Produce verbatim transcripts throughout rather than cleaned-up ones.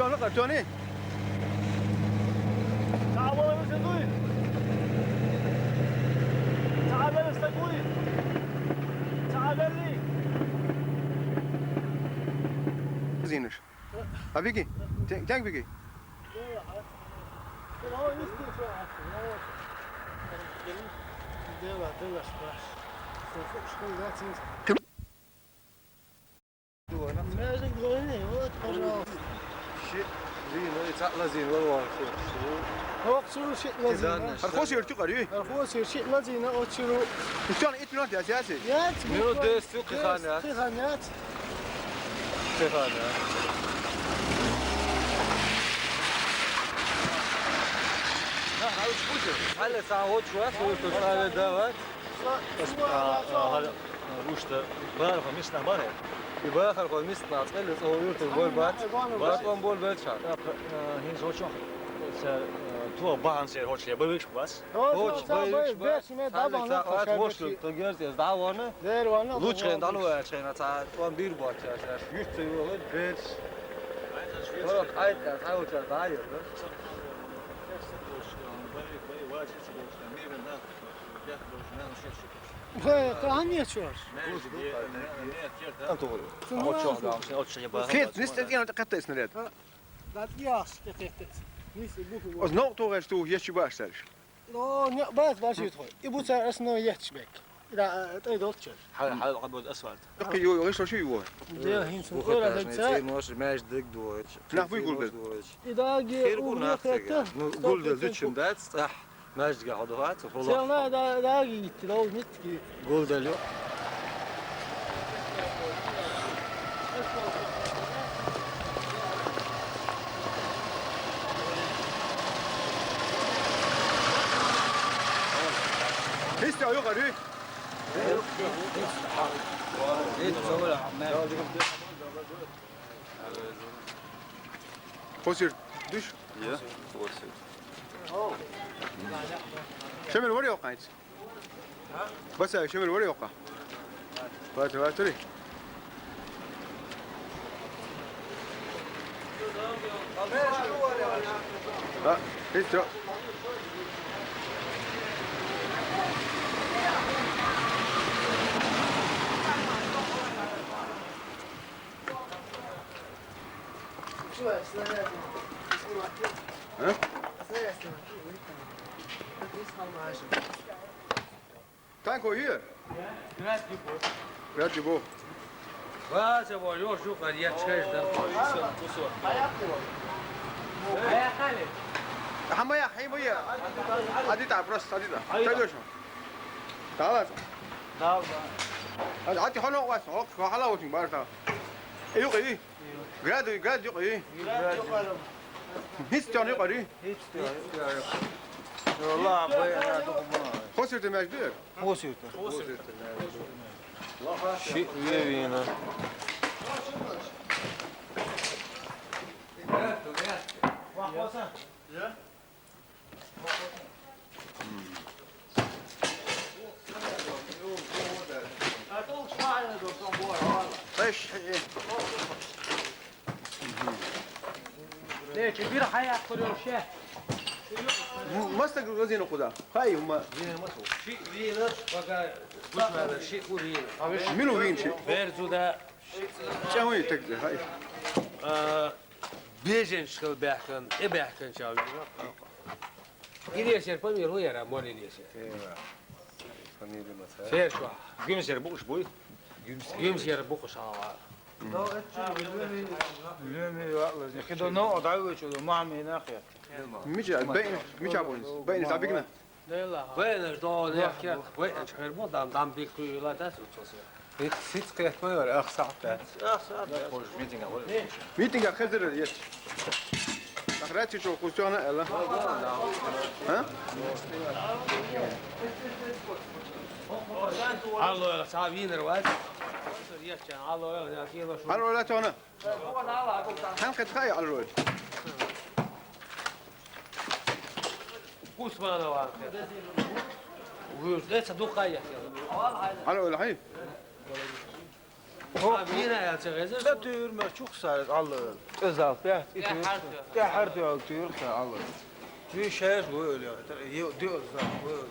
Ана къартони? Цхьа а вала виса дуй? Цхьа а вала виса дуй? Цхьа а вала? Зинаш. А биги? Тен-, тенг биги? Дела, дела, спраш. Мажик двойный, вот, пожалуйста. Ши, зин, ну, и цхьа лазин, вал ван, ши. Ох, ши, ши лазин. Архос юрту къарю? Архос юр, ши лазин, от ши ру. Устён ит минут я, я, я. Минут десять, су, кихан, я. Кихан, я. Кихан, я. Хьалла ца вот, шо, вот, вот, давай. Ас, а, а, гьал, а, гушта бахархо мисна бахе. И бахархо мисна цӀеле цӀо юртур болбац. Батон болбац ша. А, а, хин сочо. Са, а, ту бахан сер хоч ле бавиш бас. Хоч бавиш бас. Хьалла ца вот, хоч ту герз эз давона. Лучхен дало я чена ца тон бир бач я. Юрт ца юрт берс. Ворот айт, ай оча дайо. Хе, кагьан нечвар? Ан тугъри. Кет, нисте кена къатта снаряд. Дат яс кет кет. Нис буху. Оз нок тугъаш ту ечи баш сариш. Но, не бат баш ит хой. И буца основной ечбек. Да, тай долча. Хал, хал къабул асфальт. Ю, ю, ю, шу ю. Де хин су. Буху ора тажне, ца. Ци нош, меж дик дуоч. Нах буй гулдел. И да ге. Хир гу у нах хета. Ну, гулдел дичим дац. Ах. Маьждиге хьо дахац, хьо лохь. Селла да, да, гитти, да, митки. Гулдал ю. Хисте аю гъари? Хосир, душ? Я, хосир. Шамил вари окъайт. Баса, шамил вари окъа. Ватри, ватри. А, хисте. А? Танко ю? Град ю бо. Град ю бо. Ва, се бо, ё, шу къар, я чхеш да. Ая хали. Хама я, хай бо я. Ади та, просто ади та. Тай дошо. Давай. Давай. Ади хана вас, ок, хала вот бар та. Ю къи. Град, град ю къи. Град ю къи. Хисте ю къи. Хисте ю къи. Валла, бай, ана духма. Хосир те между. Хосир те. Ши ве вина. Таш. Лечи бир хая курёше. Маста грузин куда? Хай ума. Ши вина, пока гучмана ши вина. Мину вин ши. Берзуда. Чамой так, хай. А, бежен школ бяхкан, э бяхкан чавина. Илесер Памир ву яра, мол Илесер. Памир ма ца. Сер шо. Гюмсер буш буй. Гюмсер буш ава. Леми валла. Хидо но одай вечо, мама ина хя. Мича, бен, мича бон. Бен забигна. Венер до не хер, венер хер бо дам, дам бик куйла да су су. Хит, хит кет ма вар, ах сахта. Ах сахта. Хош митинг ава. Митинг а хезер ет. Ахрати чо кусёна эла. А? Алло, эла, са винер ваз. Алло, эла, я кило шу. Алло, эла, тона. Хьан кхетхай алрой? Усманова. Уж, э, ца духай я. Алрой, хай. Ха, вира яцагӀ эзар. Да дийр ма чухсарит Аллагьла. ТӀе залп, я, и тӀе тӀе хӀар тӀе алла. Дийр ца Аллагьла. Дийр шаьш гой эл я. Ё, дийр залп гой эл.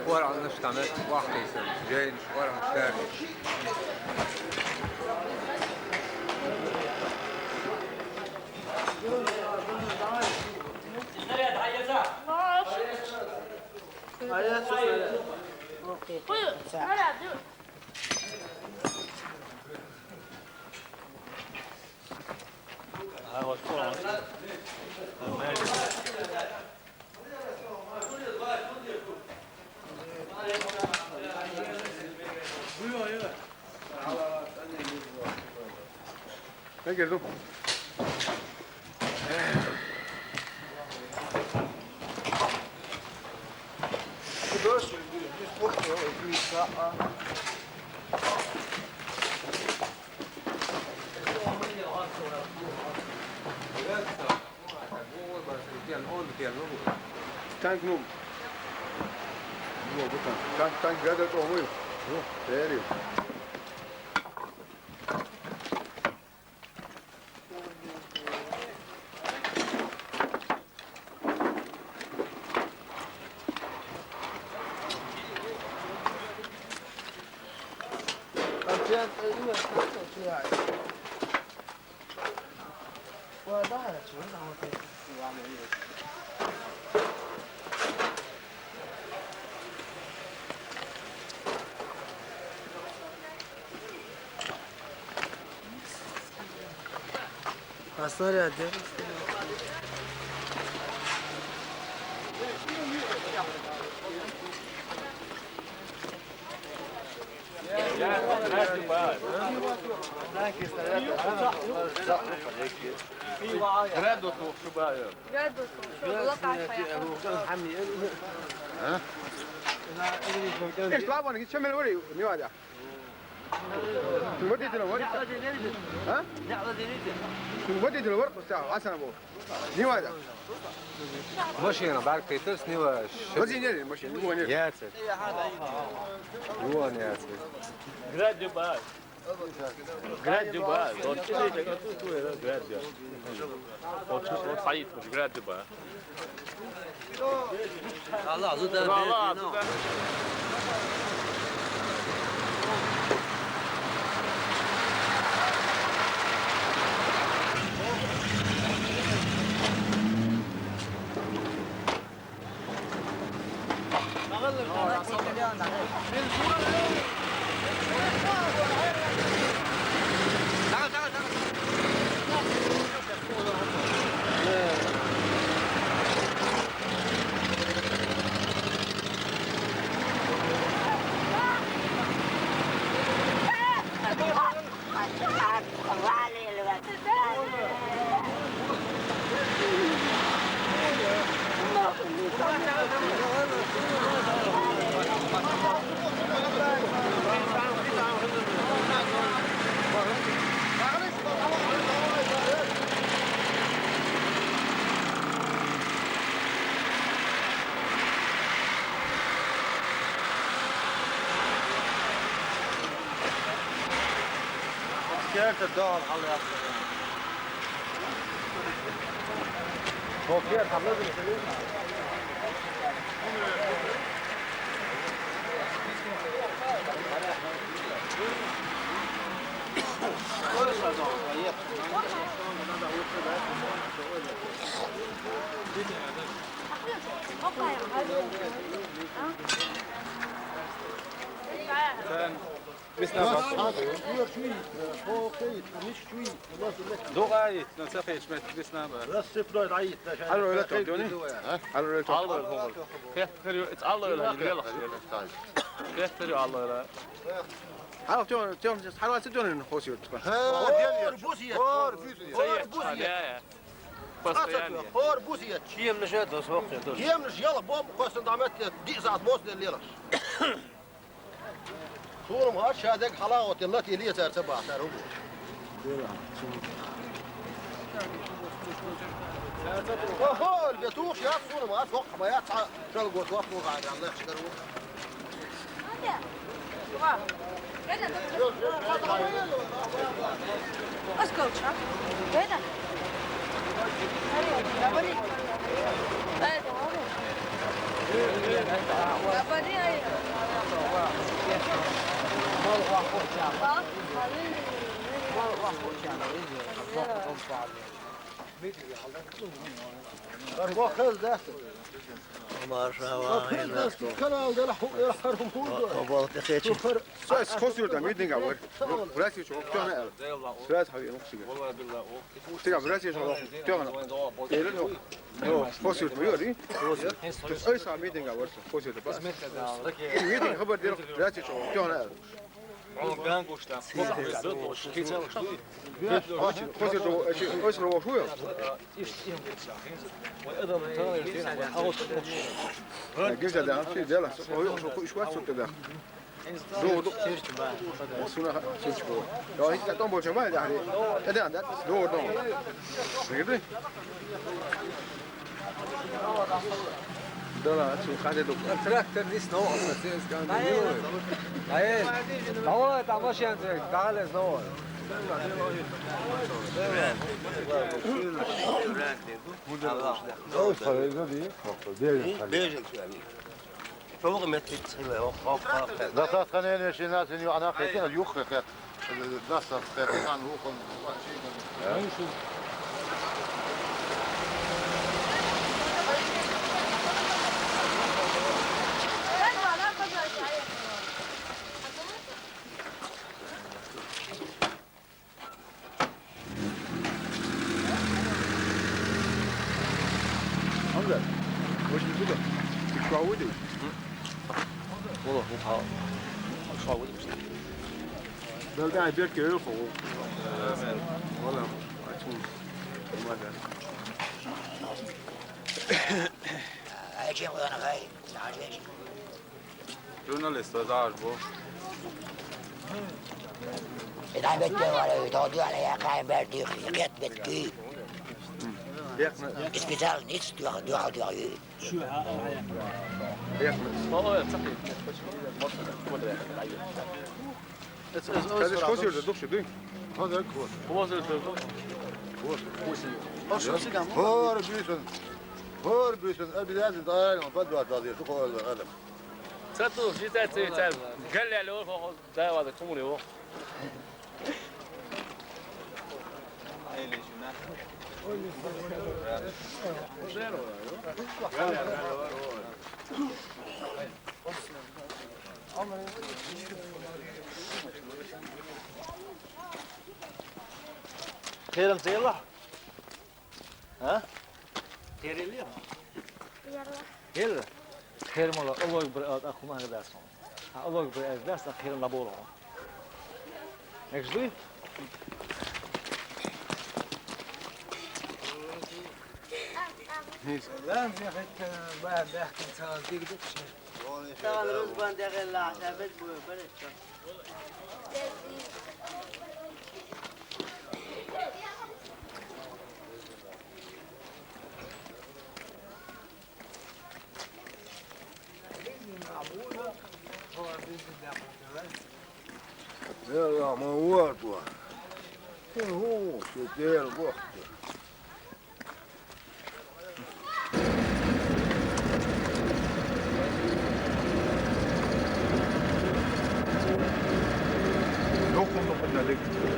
Варгьанаш тамет вахтайсан, жайнаш варгьанаш тарниш. Ne girdim? Tank nu. Nu, bu tank. Tank, tank, gada to mu. Nu, serio. Снаряд, да? Градус шубая. Градус шубая. Лака хая. Ха? Эш лабан гичмел вари, мивада. Шун вадидила варх? А? Шун вадидила варх, уста, Гьасан абу. Дивайда. Машина баркайтар, снила. Вази не машина, вон не. Яци. Вон яци. Град Дубай. Град Дубай. Вот сидите, как тут, э, Град Дубай. Вот, вот, вот стоит, вот, Град Дубай. Аллагь, зуда, Аллагь, берди, ну. Зуда. Sen Bisna bak. Duayet, nasıl hizmet bisna bak. Nasıl proyekt ayet. Alo, öyle tut, dönün. Ha? Alo, öyle tut. Al, al, al. Fehteriyor, al, öyle. Fehteriyor, al, öyle. Alo, dön, dön, alo, dönün, hoş gördük. Ha, dönüyor. Hor, bu ziyet. Hor, bu ziyet. Hor, bu ziyet. Постоянно. Hor, bu ziyet. Kiyemli şey de soğuk ya, dur. Kiyemli şey, yala, bom, koysun damet, di zat boz, ne lelaş. Суна ма ша дег хьала оттаелла, тӀе лецар ца бахтар хӀу бу. Оха, бетух шаьш суна ма, сох ма яц, шал гот вахт ву гӀайра, Аллах шкар ву. Ас галча. Гайда. Габари. Гайда. Габари, ай. Барбохез дац. Маршава, Хризда, канал дела ху-, дела хар ху-, ху-, ху-, ху-, ху-, Со эс хос юрда митинга вар. Врачи чо, кто на эл. Связь хави, ну, ксига. Ксига, врачи чо, кто на. Эл, ну, ну, хос юрда, ю, ри? Ой, са митинга вар, хос юрда, бас. Митинг хабар дер, врачи чо, кто на эл. Хоза ро, эчи, ойсо ро шуя. Гиза да, чи дела, ой, шо ку ишва сутта да. Ду, ду. Суна ха, сучко. Я, хи, там больше май да. Эда, да, ду, ду. Видишь? Да ладно, что, каде дук. Трактор не снова, сосед, скажем, не. Давай, там машина, дали снова. Бежим, что они. Чолгы меттиг цхьа, оп, оп, оп. Дасаткъа ненешина син ю ана хетин, юх хет. Дасаткъа хан вукъун. Амда. Очень круто. Ты швауди? Ола, оха. Швауди. Далда берке ё хо. Амин. Ола. Ачун. Мада. Ачун, ола, хай. Журналист, вазаж бу. Ина бетте вара, то дуала я кай бер дих, кет бетки. Специалист, дуа, дуа, дуа. Кадиш хозир да духши дуй. Хозир хо. Хозир хо. Хор бисун. Хор бисун. Обязательно, подвал, подвал, хор. Ца ту, жита, ца, ца, галле ло, хо, хо, да, ва, да, кумуни, о. Херам цела? А? Херели? Херла. Хер. Хер мала, Аллах бир ат ахума гдас. А Аллах бир ат гдас, а хер на боло. Экжди? Лан, я хет, ба, бахтин цал дигдик. Тагал рузбан дагала, шабет бу, барет. Ela ma uotua. Huu, se tiedä kohta. Nokon, nokon, nokon.